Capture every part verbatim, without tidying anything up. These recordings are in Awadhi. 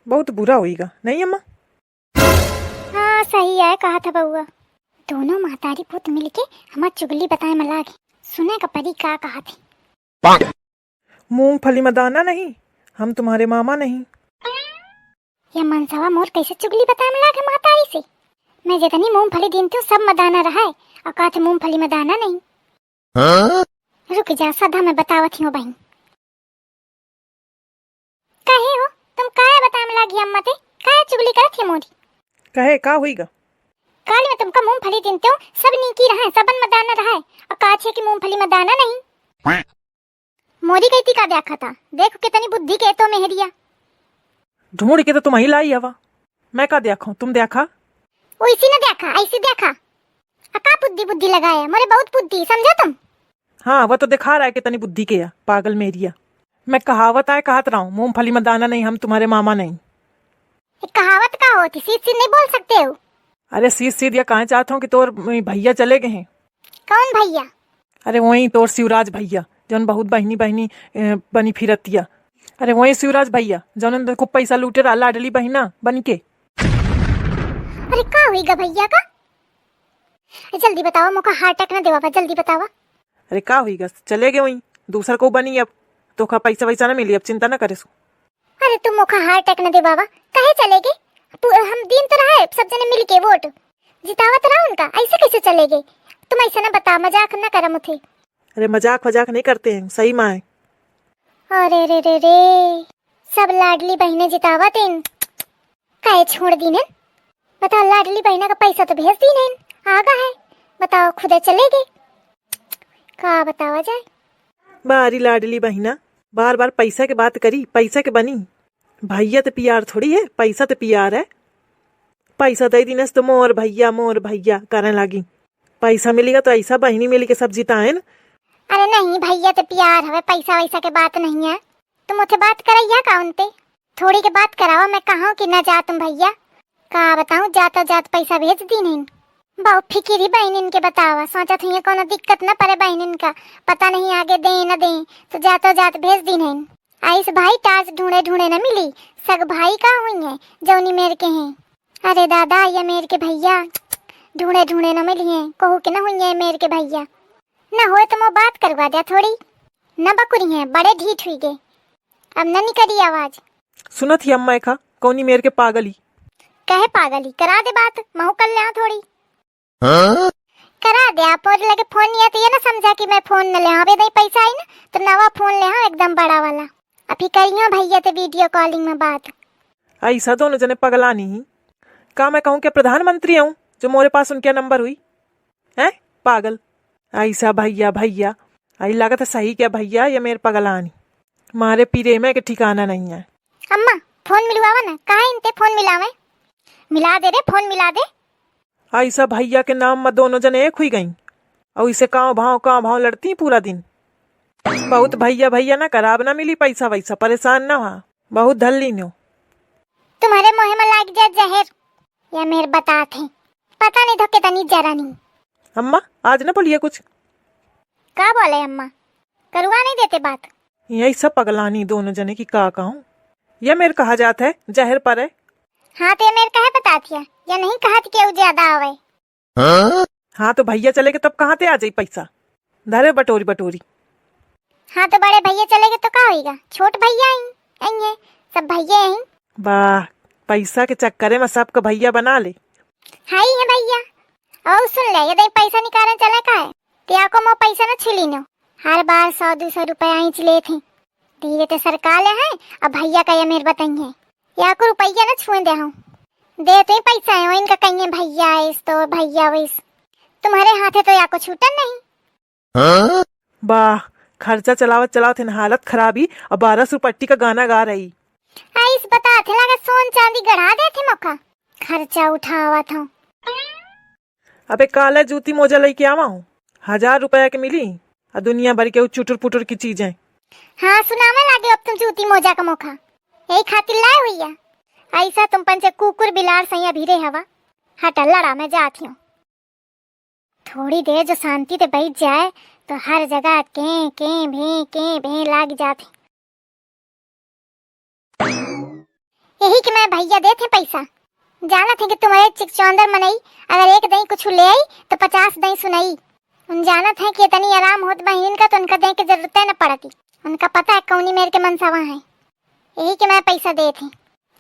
बहुत बुरा होइगा, नहीं अम्मा? हाँ, सही है, कहा था बउआ। दोनों महतारी पूत मिलके हमार चुगली बताए में लागे। सुने का परी का कहा थे। मूंगफली में दाना नहीं, हम तुम्हारे मामा नहीं। या मनसवा मोर कैसे चुगली बताए में लागे महतारी से। मैं जितनी मूंगफली दिन तू सब में दाना रहा है, और कहा थे मूंगफली में दाना नहीं। हाँ? रुक जा, सदा मैं बतावत ही हूँ बहिन। कहे हो, तुम काहे बताए में लागी अम्मा ते? काहे चुगली करत है मोरी? कहे, का हुई गा? काली में तुमका मूंगफली दिन तू सब नीकी रहा है, सबन में दाना रहा है, और कहा थे कि मूंगफली में दाना नहीं। मोरी कहती का देखा था, देखो कितनी बुद्धि के तो मेहरिया। ढूंढ के तो तुम ही लाई हवा, मैं का देखो, तुम देखा? वैसी न देखा, ऐसी देखा। आ का बुद्धि बुद्धि लगाया, मोरे बहुत बुद्धि, समझो तुम? हाँ, वह तो दिखा रहा है कितनी बुद्धि के है, पागल मेहरिया। मैं कहावत आए कहत रहा हूँ, मूंगफली में दाना नहीं, हम तुम्हारे मामा नहीं। ये कहावत का होती, सीध सीध नहीं बोल सकते हो? अरे सीध सीध या कहे चाहत हूँ कि तोर भैया चले गए हैं। कौन भैया? अरे वही तोर शिवराज भैया, जौन बहुत बहिनी बहिनी, ए, बनी फिरतिया। अरे वही शिवराज भैया, जौन खूब पैसा लूटे रहा लाडली बहिना बन के। अरे का हुई गा भैया का? जल्दी बतावा, मोका heart attack ना देवा, जल्दी बतावा। अरे का हुई गा, चले गए वहीं, दूसर को बनी अब, तोका पैसा वैसा ना मिली, अब चिंता ना करे सो। अरे तू मोका heart attack न देवावा, काहे चले गए? पू-, हम दिन तो रहा है, सब जने मिल के वोट जितावत रहा उनका, ऐसे कैसे चले गए? तुम ऐसा ना बता, मजाक ना करा मुझे। अरे मजाक वजाक नहीं करते हैं, सही माँ है। अरे रे रे रे, सब लाडली बहिने जितावत हैं, काहे छोड़ दीन है? बताओ, लाडली बहिना का पैसा तो भेज दीन है, आगा है, बताओ खुदे चले गए, का बतावा जाए? बारी लाडली बहिना, बार बार पैसा के बात करी, पैसा के बनी। भैया तो प्यार थोड़ी है, पैसा तो प्यार है। पैसा दे दीने से तो मोर भैया, मोर भैया करे लागी। पैसा मिलेगा तो ऐसा बहिनी मिल के सब जिताएन। अरे नहीं, भैया तो प्यार हवे, पैसा वैसा के बात नहीं है। तुम उठे बात करैया का उनते? थोड़ी के बात करावा, मैं कहा कि ना जा तुम भैया। का बताऊं, जाता जात पैसा भेज दीन है। बहुत फिकिर ही बहिनिन के बतावा, सोचत हुई कोनो दिक्कत न पड़े बहिनिन का, पता नहीं आगे दे न दे, तो जातो जात भेज दीन है। आइस भाई टार्च ढूंढे ढूंढे न मिली, सग भाई का हुई है, जौनी मेर के हैं। अरे दादा, ये मेर के भैया ढूंढे ढूंढे न मिली हैं, कहू के न हुई है मेर के भैया। न होए तो मो बात करवा द्या थोड़ी, न बकुरी हैं, बड़े ढीठ हुई गए, अब न निकली आवाज। सुनत ही अम्मा एका, कौनी मेर के पागल ही। कहे पागल ही, करा दे बात, महू कर ले थोड़ी। हाँ? करा दे आप, और लगे फोन नहीं है तो ये ना समझा कि मैं फोन न ले हाँ, अबे नहीं पैसा आई ना तो नवा फोन ले हाँ, एकदम बड़ा वाला। अभी करियो भैया ते video calling में बात। ऐसा दोनों जने पगलानी ही। का मैं कहूँ कि प्रधानमंत्री हूँ जो मोरे पास उनके नंबर हुई? हैं? पागल। ऐसा भैया, भैया। आई लागत है सही क्या भैया, ये मेरे पगलानी। मारे पीरे में के ठिकाना नहीं है। अम्मा, फोन मिलवावा ना, कहाँ इनते फोन मिलावे? मिला दे रे, फोन मिला दे। ऐसा भैया के नाम में दोनों जने एक हुई गई। और इसे काव भाव, काव भाव लड़ती पूरा दिन। बहुत भैया, भैया ना कराब ना मिली पैसा वैसा, परेशान ना हुआ, बहुत धल्ली नो। तुम्हारे मुँह में लाग जाए जहर, या मेर बतात है, पता नहीं धोके तनी जरा नहीं। अम्मा, आज ना बोलिए कुछ। का बोले अम्मा, करवा नहीं देते बात। यही सब पगलानी दोनों जने की का कहूँ, या मेर कहा जात है जहर पर है। हाँ, ते मेर कहे बतात है, या नहीं कहत केहू ज्यादा आवे। हाँ? हाँ, तो भैया चले के तब कहाँ ते आ जाई पैसा? धरे बटोरी बटोरी। हाँ, तो बड़े भैया चले गए तो का होइगा? छोट भैया आई, आई है, सब भैया आई। वाह, पैसा के चक्करे में सबका भैया बना ले। हाई है भैया। और सुन ले, यदि पैसा निकाले चले का है, ते आको मो पैसा न छिली नो। हर बार सौ दो सौ रुपया इंच लेत हैं। धीरे ते सरकार ले हैं, अब भैया का ये मेर बताइए। या को रुपया न छुए दे हूँ। दे तो ही पैसा है, इनका कहिए भैया इस तो भैया वैस। तुम्हारे हाथे तो या को छूटन नहीं। हाँ? वाह, खर्चा चलावत चलावत इन हालत खराबी, अब बारह सौ पट्टी का गाना गा रही। आइस बता थे लगे सोन चांदी गढ़ा दे थे मौका। खर्चा उठावत हूँ। अबे काला जूती मोजा लेके आवा हूँ, हजार रुपया के मिली, आ दुनिया भर के उ चुटुर पुटुर की चीजें। हाँ, सुनावे लागे अब तुम जूती मोजा का मोखा, यही खातिर लाए हुई है। ऐसा तुम पंचे कुकुर बिलार सैया भिरे हवा। हटा लड़ा, मैं जाती हूँ। थोड़ी देर जो शांति ते बैठ जाए, तो हर जगह कें, कें, भें, कें, भें लाग जात है। यही के मैं भैया देत हैं पैसा। जानत हैं कि तुम्हरे चिकचौंदर मनई अगर एक दई कुछ ले आई तो पचास दई सुनई। उन जानत हैं कि इतनी आराम होत बहिन का तो उनका दे के जरूरत न पड़ती। उनका पता है कौनी मेर के मनसवा है। यही के मैं पैसा देत हैं।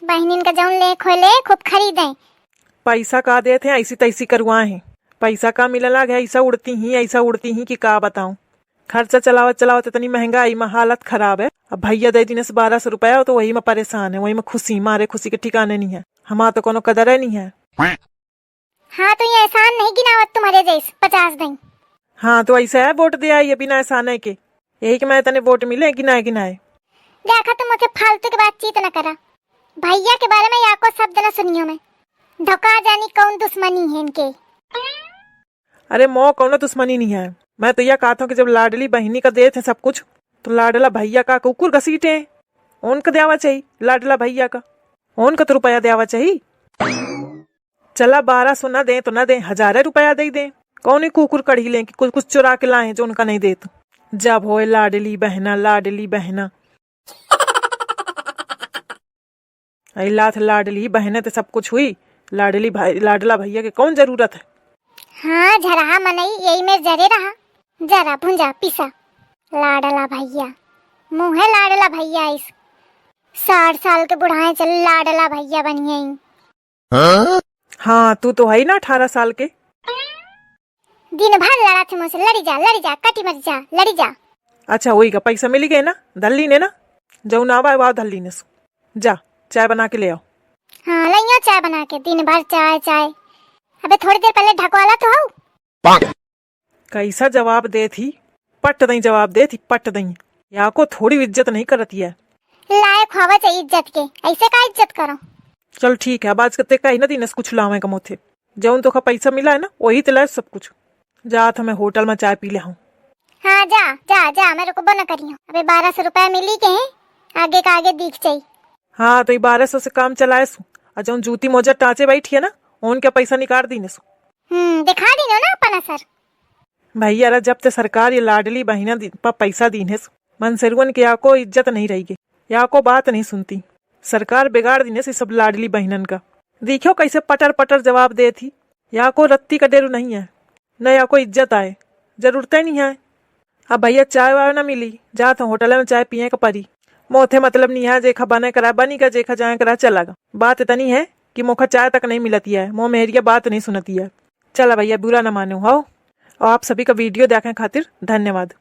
बहिनिन का जौन ले खोए ले खूब खरीदें। पैसा का देत हैं, ऐसी तैसी करवाए हैं। पैसा का मिले लागे, ऐसा उड़ती ही, ऐसा उड़ती ही कि का बताऊं। खर्चा चलावत चलावत इतनी महंगाई में हालत खराब है। अब भैया दे दिने से बारह सौ रुपया, तो वही में परेशान है, वही में खुशी मारे, खुशी के ठिकाने नहीं है। हमार तो कोनो कदर नहीं है। हाँ, तो ये एहसान नहीं गिनावत तुम्हरे जैस पचास दई। हाँ, तो ऐसा है, वोट दे आई है बिना एहसान के। यही के मैं तने वोट मिले, गिनाए, गिनाए। देखा, तुम मुझे फालतू के बातचीत न करा। भैया के बारे में या को शब्द न सुनियो मैं। धोखा जानी कौन दुश्मनी है इनके। अरे मो, कौनो दुश्मनी नहीं है। मैं तो यह कहत हूँ कि जब लाडली बहिनी का देत है सब कुछ, तो लाडला भैया का कुकुर घसीटे हैं। उनका देवा चाहिए, लाडला भैया का। उनका तो रुपया देवा चाहिए। चला, बारह सौ ना दें तो ना दें, हजारे रुपया दे दें। कौन ही कुकुर कढ़ी लें कि कुछ, कुछ चुरा के लाएं जो उनका नहीं देत। जब होए लाडली बहना, लाडली बहना। आई लाथ लाडली बहने ते सब कुछ हुई, लाडली भाई, लाडला भैया के कौन जरूरत है? हाँ, झरहा मनई यही में जरे रहा, जरा भुंजा पिसा। लाडला भैया, मुँह है लाडला भैया इस। साठ साल के बुढ़ाए चल लाडला भैया बनिए। हाँ, तू तो है ना अठारह साल के। दिन भर लड़ा थे मुझसे, लड़ी जा, लड़ी जा, कटी मत जा, लड़ी जा। अच्छा, वही का पैसा मिली गए ना, धल्ली ने ना, जौन आवा, आवा धल्ली ने सु। जा, चाय बना के ले आओ। हाँ, लइयो चाय बना के, दिन भर चाय, चाय। अबे थोड़ी देर पहले ढकवाला तो हो। कैसा जवाब दे थी, पट दई जवाब दे थी, पट दई। या को थोड़ी इज्जत नहीं करती है। लायक होवा चाहिए इज्जत के, ऐसे का इज्जत करो? चल ठीक है, अब आज कते कही ना दिनस कुछ लावे का मोथे। जौन तोका पैसा मिला है ना, वही ते लाए सब कुछ। जात हमें होटल में चाय पी ले हूँ। हाँ, जा, जा, जा, मेरे को बना करियो। अबे बारह सौ रुपया मिली के हैं, आगे का आगे दिख जाई। हाँ, तो ये बारह सौ से काम चलाए सु। और जौन जूती मोजा टाँचे बैठी है ना, उनके पैसा निकाल दीने सु। हम्म, दिखा दीनो ना अपन असर। भैया रा, जब ते सरकार ये लाडली बहिना दी-, पर पैसा दीने सु, मनसेरुअन के या को इज्जत नहीं रही गे, या को बात नहीं सुनती। सरकार बिगाड़ दीने से सब लाडली बहिनन का। देखियो कैसे पटर पटर जवाब दे थी। या को रत्ती का डेरू नहीं है, न या को इज्जत आए, जरूरत ही नहीं है। अब भैया चाय वाय ना मिली, जात होटल में चाय पिए का परी। मोथे मतलब नहीं है, जेखा बने करा बनी का, जेखा जाए करा चला गा। बात इतनी है कि मोखा चाय तक नहीं मिलती है, मो मेहरिया बात नहीं सुनती है। चला भैया, बुरा ना मानो हो। और आप सभी का वीडियो देखे खातिर धन्यवाद।